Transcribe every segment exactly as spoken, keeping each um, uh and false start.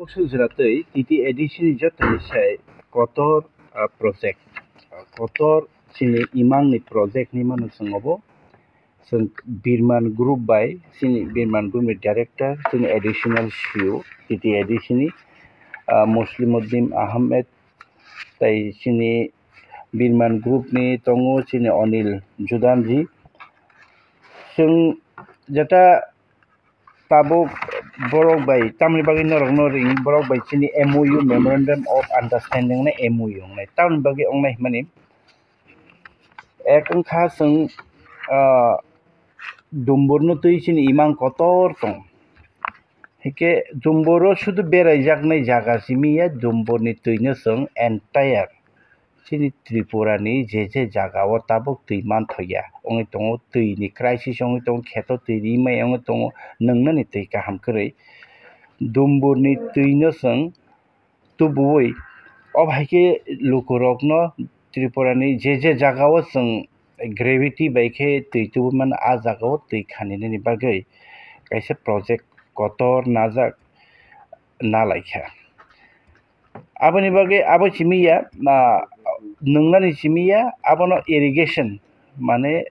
Sujratwi T T A D C ni jotoni sai kotor, ah, project, ah, kotor chini imang ni project ni mano chwng obo. Chwng Birman Group bai chini Birman Group ni director, chini additional C E O T T A D C ni, ah, Muslimuddin Ahmed, tai chini Birman Group ni tongo chini Anil Judanji. Chwng jeta tabuk borok bai tamni bagwi norokno ring, borok bai chini M O U, Memorandum of Understanding na M O U wngnai. Tamni bagwi wngnai hwnmani ek wngkha chwng, ah, Dumburno twi chini imang kotor tong. Hike Dumburo sudu beraijaknai jaga simi ya, Dumburni twino chwng entire chini Tripura ni je je jaga o tabuk twi manthoya wngwi tongo, twi ni crisis wngwi tongo, kheto twi rimai wngwi tongo, nwngnani twi kaham kwrwi. Dumbur ni twi no chwng tubuwi, o hai khe luku rok no Tripura ni je je jaga o chwng gravity bai khe twi tubu mano, a jaga o twi khani nani bagwi kaisa project kotor najak na lai kha. Aboni bagwi abo simi ya, ah, nwngnani simi ya, abono irrigation, mane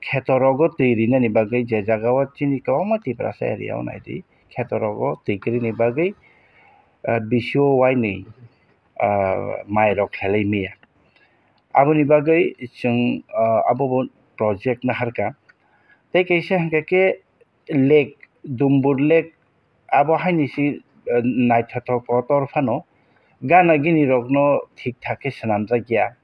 kheto rogo twi rinani bagwi, je jaga o chini kwbangma Tiprasa area o nai di, kheto rogo twi kwrwini bagwi, ah, B C O Y ni, ah, mai rok khlai maya. Aboni bagwi chwng, ah, abo bo project naharkha. Tei kaisa hwnkha khe lake, Dumbur lake, abo haini si, eh, naithothok kotor phano gana gini rokno thik thak khe swnamjak ya.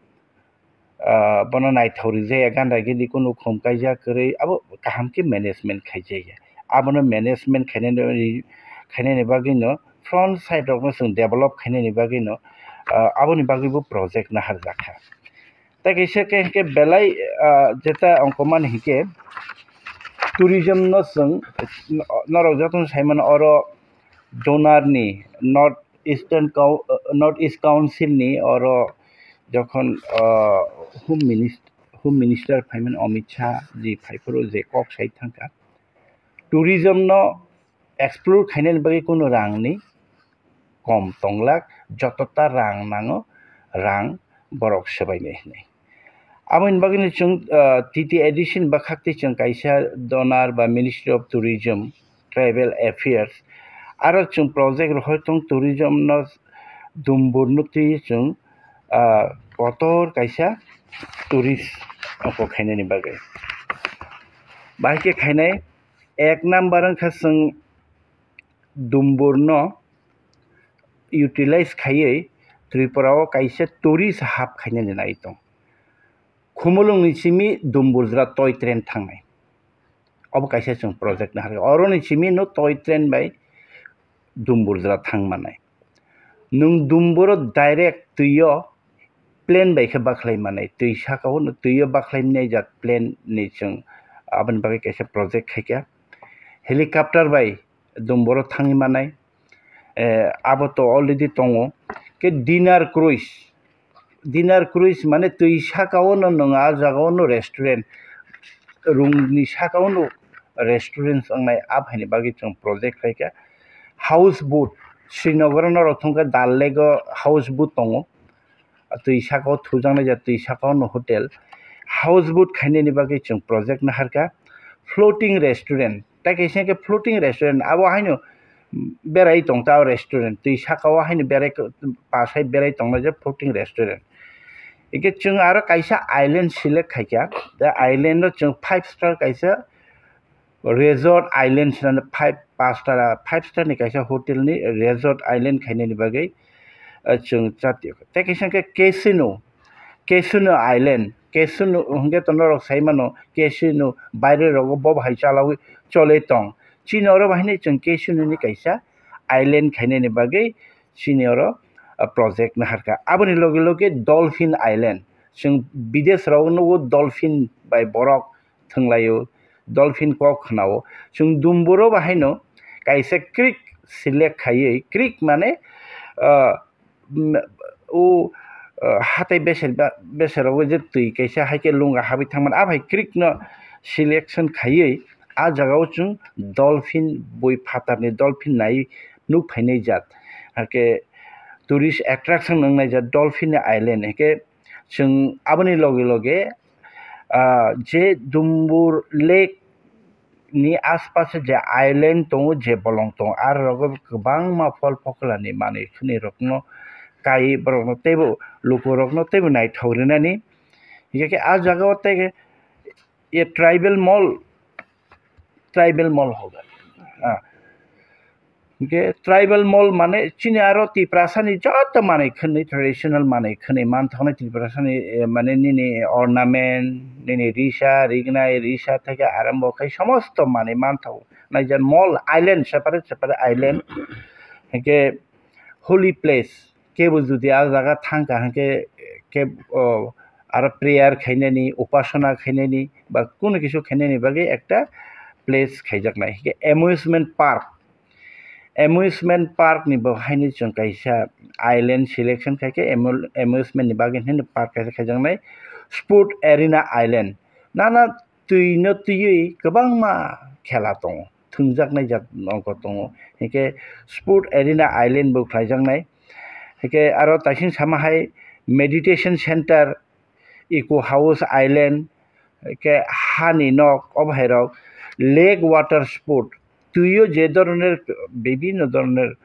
Ah, bono naithok rijak ya, gana gini kunu khum kaijak kwrwi, abo kaham khe management khaijak ya. Abono management khainani, khainani bagwino front side rokno chwng develop khainani bagwino, ah, aboni bagwibo project naharjak kha. Tei kaisa khe hwnkhe belai, ah, jeta ongkho mani hwnkhe tourism no chwng norok jotono sai mano oro donor ni North Eastern Coun-, North East Council ni oro jokhon, ah, Home Minist-, Home Minister phaimani Amit Shah ji phaiphuru je kok sai thangkha tourism no explore khainani bagwi kunu rang ni kom tonglak, jotota rang nango, rang borok swbainai hinwi. Aboni bagwino chwng, ah, T T A D C ni bwkhak twi chwng kaisa donor ba Ministry of Tourism, Tribal Affairs, aro chwng project rohor tong tourism no Dumbur no twi chwng, ah, kotor kaisa tourist oko khainani bagwi. Bahai khe khainai ek number wngkha chwng Dumbur no utilize khaiwi Tripura o kaisa tourist hub khainani nai tong. Khumulwng ni simi Dumburjra toy train thangnai. Obo kaisa chwng project naharkha. Oro ni simi no toy train bai Dumburjra thang manai. Nwng Dumburo direct twi o plane bai khe bakhlai manai. Twi saka o no twi o bakhlai mani jat plane ni chwng aboni bagwi kaisa project khaikha. Helicopter bai Dumburo thangwi manai. Eh, abo to already tongo. Khe dinner cruise, dinner cruise mane twi saka o no nwng a jaga o no restaurant, room ni saka o no restaurant wngnai, abo haini bagwi chwng project khaikha. House boat, Srinagar o norok thungkha Dal Lake o house boat tongo. Twi saka o thujaknai ja, twi saka o no hotel. House boat khainani bagwi chwng project naharkha. Floating restaurant, tei kaisa khe floating restaurant, abo haino berai tong ta o restaurant, twi saka o haino berai, pasai berai tongmani je floating restaurant. Hingke chwng aro kaisa island select khaikha, the island o chwng five star kaisa resort island hinwi five, five star, five star ni kaisa hotel ni resort island khainani bagwi, ah, chwng chatio. Tei kaisa khe casino, casino island, casino hwnkhe to norok sai mano, casino baire rogo bo bahai chalaui chole tong. Chini oro bahai ni chwng casino ni kaisa island khainani bagwi chini oro, ah, project naharkha. Aboni loge loge Dolphin Island, chwng bidesh rogo nugo dolphin bai borok thwnglaio, dolphin kok khnao. Chwng Dumburo bahaino kaisa creek select khaiwi, creek mane, ah, mm, o, ah, hatai beser ba, beser rogo je twi kaisa hai khe lunga habwi thangmani, a bai creek no selection khaiwi, a jaga o chwng dolphin bui phatarni dolphin nai nuk phainai jat. Hake tourist attraction wng naijak Dolphin Island. Hake chwng aboni loge loge, ah, je Dumbur Lake ni aspas je island tongo, je bolong tongo, aro rogo kwbangma phol phokolani manwi khwnwi rokno kai, borokno teibo, lukurokno teibo naithok rinani. Hingke khe ah jagao tei khe ye tribal mall, tribal mall hoga. Ah. Hingke tribal mall mane chini aro Tiprasani joto manwi khwnwi, traditional manwi khwnwi manthoknai Tiprasani, eh, mane nini ornament, nini risa, rignai, risa theke arambo khai somosto manwi manthok. Naija mall island, separate separate island. Hingke holy place, kebo jodi ah jaga thangkha hingke kebo, oh, aro prayer khainani, upasana khainani ba kunu kisu khainani bagwi ekta place khaijaknai. Hingke amusement park, amusement park ni bo haino chwng kaisa island selection khaikhe amu-, amusement ni bagwi haino park kaisa khaijaknai, sport arena island. Nana twi no twiwi kwbangma khela tongo, thwngjaknai jat nokho tongo. Hingke sport arena island bo khlaijaknai. Hingke aro taising sama hai meditation center, eco house island, hingke hani nok, obo hai rok lake water sport, twi o je doroner bibinno doroner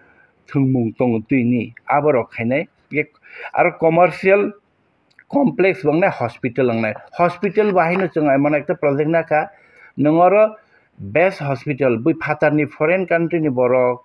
thwngmung tongo twi ni, abo rok khainai. Hingke aro commercial complex bo wngnai, hospital wngnai. Hospital bo haino chwng emon ekta project nakha, nwng oro best hospital, bui phatarni foreign country ni borok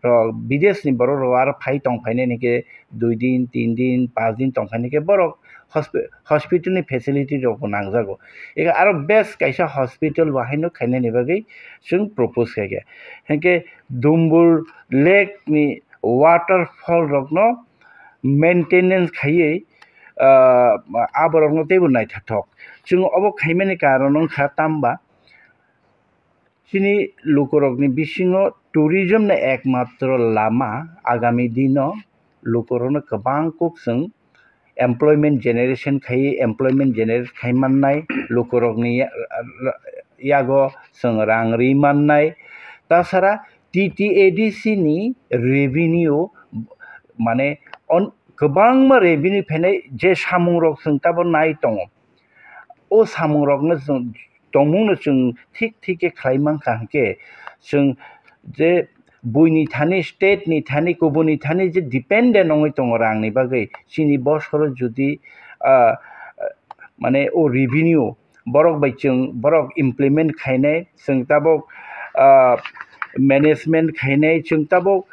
rok, bidesh ni borok rok aro phai tong phainai hingke dui din, tin din, panch din tong phainai khe borok hospi-, hospital ni facility rok bo nangjago. Eka aro best kaisa hospital bo haino khainani bagwi chwng propose khaikha. Hingke Dumbur Lake ni waterfall rokno maintenance khaiwi, ah, aborokno teibo naithothok. Chwng obo khaimani karon wngkha tamba chini lukurokni bisingo tourism no ekmatro lama, agami dino lukurokno kwbang kuk chwng employment generation khai, employment generate khai mannai, lukurokni ya-, yago chwng rang ri mannai. Tasara T T A D C ni revenue, mane on-, kwbangma revenue phainai, je samungrok chwng tabo nai tongo. O samungrokno chwng tongmungno chwng thik thik khe khlai mankha, hwnkhe chwng je buini thani, state ni thani, kubuni thani je dependent wngwi tongo rangni bagwi, chini bosoro jodi, ah, mane o revenue borok bai chwng, borok implement khainai, chwng tabok, ah, management khainai, chwng tabok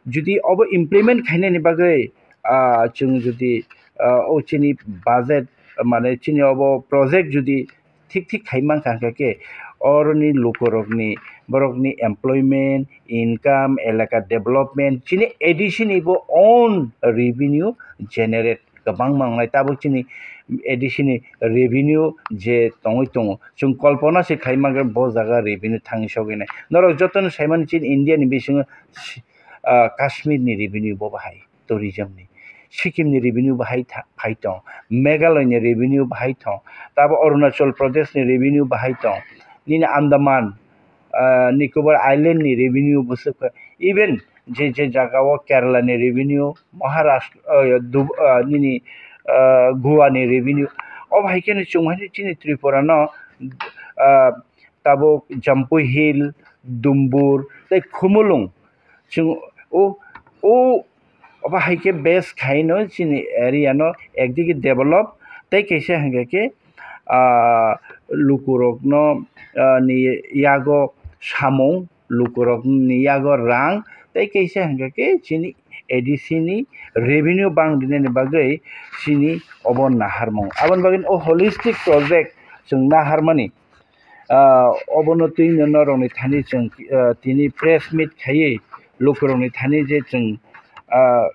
jodi obo implement khainani bagwi, ah, chwng jodi, ah, o chini budget, mane chini obo project jodi thik thik khai mankha, hwnkhe khe oroni lukurokni, borokni employment, income, elaka development, chini A D C ni bo own revenue generate kwbangma wngnai. Tabuk chini A D C ni revenue je tongwi tongo, chwng kolpona se khai mankha bo jaga revenue thangwi sogwi nai. Norok jotono saimani chini India ni bisingo, ah, Kashmir ni revenue bo bahai. Tourism ni. Sikkim ni revenue bahai tha-, phai tong, Meghalaya ni revenue bahai tong, tabo Arunachal Pradesh ni revenue bahai tong, nini Andaman, ah, Nicobar Island ni revenue bwswk kha, even je je jaga o Kerala ni revenue, Maharashtra, ah, Dub-, ah, nini, ah, Goa ni revenue, obo hai khe no chwng hai chini Tripura no, ah, tabuk Jampui Hill, Dumbur tei Khumulwng. Chwng o, o, obo hai khe base khai no chini area no ekdigi develop tei kaisa hwnkhe khe, ah, lukurokno, ah, ni yago samung, lukurokni yago rang tei kaisa hwnkhe khe chini A D C ni revenue bang rinani bagwi chini obo naharmung. Aboni bagwi o holistic project chwng naharmani. Ah, obono twi no norokni thani chwng, ah, tini press meet khaiwi lukurokni thani je chwng, ah,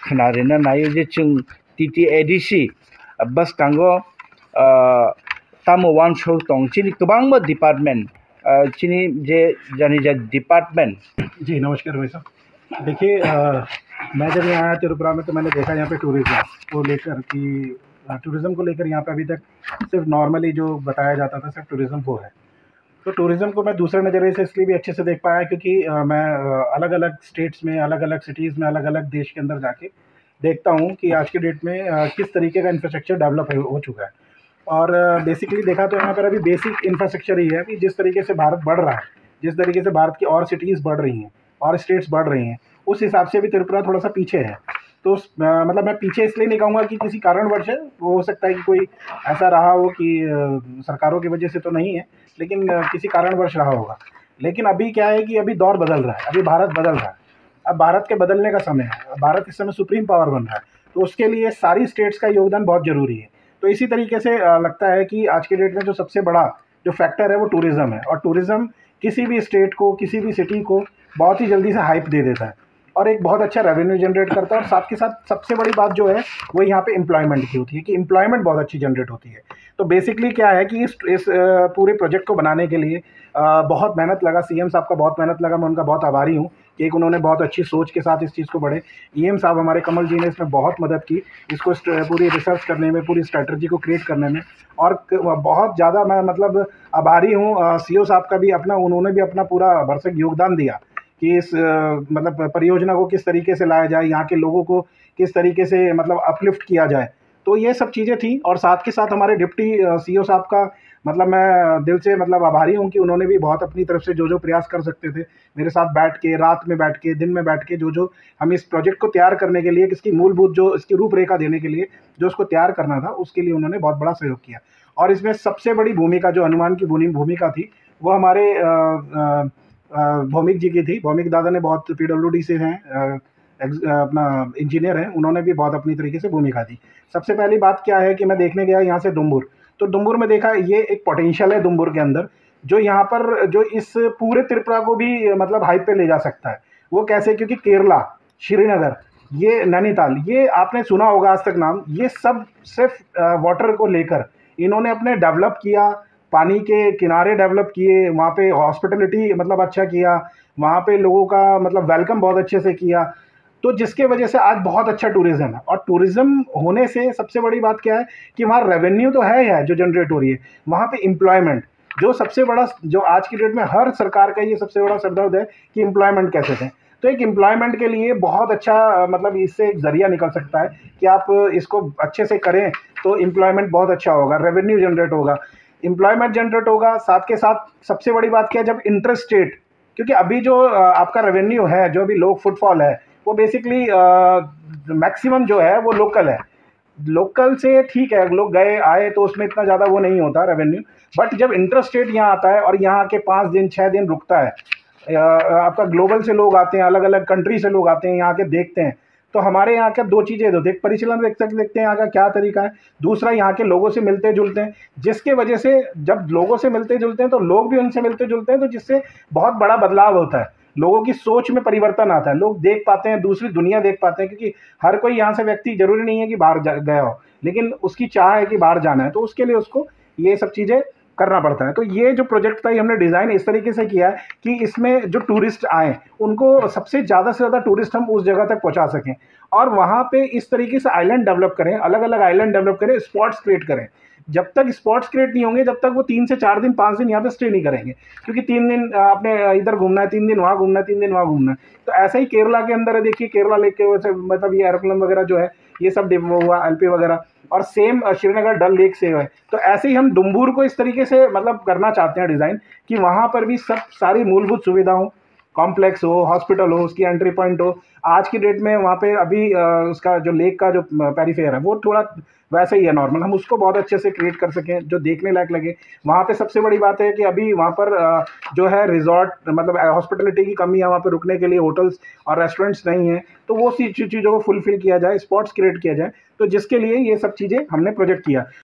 khna rina naio je chwng T T A D C, ah, bwskango, ah, tamo uansuk tong chini kwbangma department, ah, chini je jani jat department. जी, नमस्कार भाई साहब। देखिए, अ, मैं जब यहाँ आया त्रिपुरा में तो मैंने देखा यहाँ पे टूरिज्म को लेकर कि, अ, टूरिज्म को लेकर यहाँ पे अभी तक सिर्फ नॉर्मली जो बताया जाता था सिर्फ टूरिज्म वो है। तो टूरिज्म को मैं दूसरे नज़रिए से इसलिए भी अच्छे से देख पाया, क्योंकि अ, मैं अलग अलग स्टेट्स में, अलग अलग सिटीज़ में, अलग अलग देश के अंदर जाके देखता हूँ कि आज के डेट में अ, किस तरीके का इंफ्रास्ट्रक्चर डेवलप हो चुका है। और बेसिकली देखा तो यहाँ पर अभी बेसिक इंफ्रास्ट्रक्चर ही है कि जिस तरीके से भारत बढ़ रहा है, जिस तरीके से भारत की और सिटीज़ बढ़ रही हैं और स्टेट्स बढ़ रही हैं, उस हिसाब से भी त्रिपुरा थोड़ा सा पीछे है। तो उस- अ, मतलब, मैं पीछे इसलिए नहीं कहूँगा कि किसी कारणवश है। वो हो सकता है कि कोई ऐसा रहा हो कि अ, सरकारों की वजह से तो नहीं है, लेकिन अ, किसी कारणवश रहा होगा। लेकिन अभी क्या है कि अभी दौर बदल रहा है, अभी भारत बदल रहा है। अब भारत के बदलने का समय है। अब भारत इस समय सुप्रीम पावर बन रहा है, तो उसके लिए सारी स्टेट्स का योगदान बहुत ज़रूरी है। तो इसी तरीके से अ, लगता है कि आज के डेट में जो सबसे बड़ा जो फैक्टर है, वो टूरिज्म है। और टूरिज्म किसी भी स्टेट को, किसी भी सिटी को बहुत ही जल्दी से हाइप दे देता है और एक बहुत अच्छा रेवेन्यू जनरेट करता है। और साथ के साथ सबसे बड़ी बात जो है, वो यहाँ पे एम्प्लॉयमेंट की होती है कि एम्प्लॉयमेंट बहुत अच्छी जनरेट होती है। तो बेसिकली क्या है कि इस इस अ, पूरे प्रोजेक्ट को बनाने के लिए अ, बहुत मेहनत लगा, सीएम साहब का बहुत मेहनत लगा। मैं उनका बहुत आभारी हूँ कि एक उन्होंने बहुत अच्छी सोच के साथ इस चीज़ को बढ़े। ईएम साहब हमारे, कमल जी ने इसमें बहुत मदद की, इसको स्ट- पूरी रिसर्च करने में, पूरी स्ट्रेटजी को क्रिएट करने में। और क- बहुत ज़्यादा मैं, मतलब, आभारी हूँ सीईओ साहब का भी, अपना, उन्होंने भी अपना पूरा भरसक योगदान दिया कि इस अ, मतलब, परियोजना को किस तरीके से लाया जाए, यहाँ के लोगों को किस तरीके से, मतलब, अपलिफ्ट किया जाए। तो ये सब चीज़ें थी। और साथ के साथ हमारे डिप्टी सीईओ साहब का, मतलब, मैं दिल से, मतलब, आभारी हूँ कि उन्होंने भी बहुत अपनी तरफ से जो जो प्रयास कर सकते थे, मेरे साथ बैठ के, रात में बैठ के, दिन में बैठ के, जो जो हम इस प्रोजेक्ट को तैयार करने के लिए, इसकी मूलभूत जो इसकी रूपरेखा देने के लिए जो उसको तैयार करना था, उसके लिए उन्होंने बहुत बड़ा सहयोग किया। और इसमें सबसे बड़ी भूमिका, जो हनुमान की भूमि- भूमिका थी, वो हमारे अ, अ, अ, भौमिक जी की थी। भौमिक दादा ने बहुत, पीडब्ल्यूडी से हैं, अ, ex- अ, अपना इंजीनियर हैं, उन्होंने भी बहुत अपनी तरीके से भूमिका दी। सबसे पहली बात क्या है कि मैं देखने गया यहाँ से डुम्बुर, तो डुम्बुर में देखा, ये एक पोटेंशियल है डुम्बुर के अंदर, जो यहाँ पर, जो इस पूरे त्रिपुरा को भी, मतलब, हाइप पे ले जा सकता है। वो कैसे? क्योंकि केरला, श्रीनगर, ये नैनीताल, ये आपने सुना होगा आज तक नाम, ये सब सिर्फ वाटर को लेकर इन्होंने अपने डेवलप किया, पानी के किनारे डेवलप किए, वहाँ पे हॉस्पिटलिटी, मतलब, अच्छा किया, वहाँ पे लोगों का, मतलब, वेलकम बहुत अच्छे से किया। तो जिसके वजह से आज बहुत अच्छा टूरिज्म है। और टूरिज्म होने से सबसे बड़ी बात क्या है कि वहाँ रेवेन्यू तो है ही है जो जनरेट हो रही है, वहाँ पे एम्प्लॉयमेंट, जो सबसे बड़ा, जो आज की डेट में हर सरकार का ये सबसे बड़ा सरदर्द है कि एम्प्लॉयमेंट कैसे दें। तो एक एम्प्लॉयमेंट के लिए बहुत अच्छा, मतलब, इससे एक जरिया निकल सकता है कि आप इसको अच्छे से करें, तो एम्प्लॉयमेंट बहुत अच्छा होगा, रेवेन्यू जनरेट होगा, एम्प्लॉयमेंट जनरेट होगा। साथ के साथ सबसे बड़ी बात क्या है, जब इंटर स्टेट, क्योंकि अभी जो अ, आपका रेवेन्यू है, जो भी लोग फुटफॉल है, वो बेसिकली मैक्सिमम जो है, वो लोकल है। लोकल से ठीक है, लोग गए आए तो उसमें इतना ज़्यादा वो नहीं होता रेवेन्यू, बट जब इंटर स्टेट यहाँ आता है और यहाँ के पाँच दिन, छः दिन रुकता है, अ, आपका ग्लोबल से लोग आते हैं, अलग अलग कंट्री से लोग आते हैं, यहाँ के देखते हैं, तो हमारे यहाँ क्या दो चीज़ें होती है। एक परिचालन देख सक- देखते हैं यहाँ का क्या तरीका है, दूसरा यहाँ के लोगों से मिलते जुलते हैं, जिसके वजह से जब लोगों से मिलते जुलते हैं तो लोग भी उनसे मिलते जुलते हैं, तो जिससे बहुत बड़ा बदलाव होता है, लोगों की सोच में परिवर्तन आता है, लोग देख पाते हैं, दूसरी दुनिया देख पाते हैं, क्योंकि हर कोई यहाँ से व्यक्ति जरूरी नहीं है कि बाहर जा- गया हो, लेकिन उसकी चाह है कि बाहर जाना है, तो उसके लिए उसको ये सब चीज़ें करना पड़ता है। तो ये जो प्रोजेक्ट था, ये हमने डिज़ाइन इस तरीके से किया है कि इसमें जो टूरिस्ट आए, उनको सबसे ज़्यादा से ज़्यादा टूरिस्ट हम उस जगह तक पहुँचा सकें, और वहाँ पे इस तरीके से आइलैंड डेवलप करें, अलग अलग आइलैंड डेवलप करें, स्पॉट्स क्रिएट करें। जब तक स्पॉट्स क्रिएट नहीं होंगे, जब तक वो तीन से चार दिन, पाँच दिन यहाँ पे स्टे नहीं करेंगे, क्योंकि तीन दिन अ, आपने इधर घूमना है, तीन दिन वहाँ घूमना है, तीन दिन वहाँ घूमना है। तो ऐसा ही केरला के अंदर है, देखिए, केरला लेक के वैसे, मतलब, ये एरोप्लेन वगैरह जो है, ये सब डेवलप हुआ, एलपी वगैरह, और सेम श्रीनगर डल लेक से है। तो ऐसे ही हम डुम्बुर को इस तरीके से, मतलब, करना चाहते हैं डिज़ाइन कि वहाँ पर भी सब सारी मूलभूत सुविधा हो, कॉम्प्लेक्स हो, हॉस्पिटल हो, उसकी एंट्री पॉइंट हो। आज की डेट में वहाँ पे अभी अ, उसका जो लेक का जो पेरीफेयर है, वो थोड़ा वैसे ही है, नॉर्मल, हम उसको बहुत अच्छे से क्रिएट कर सकें, जो देखने लायक लगे। वहाँ पे सबसे बड़ी बात है कि अभी वहाँ पर अ, जो है, रिजॉर्ट, मतलब, हॉस्पिटलिटी की कमी है, वहाँ पे रुकने के लिए होटल्स और रेस्टोरेंट्स नहीं है, तो वो सी चीज़ों को फुलफिल किया जाए, स्पॉट्स क्रिएट किया जाए। तो जिसके लिए ये सब चीज़ें हमने प्रोजेक्ट किया।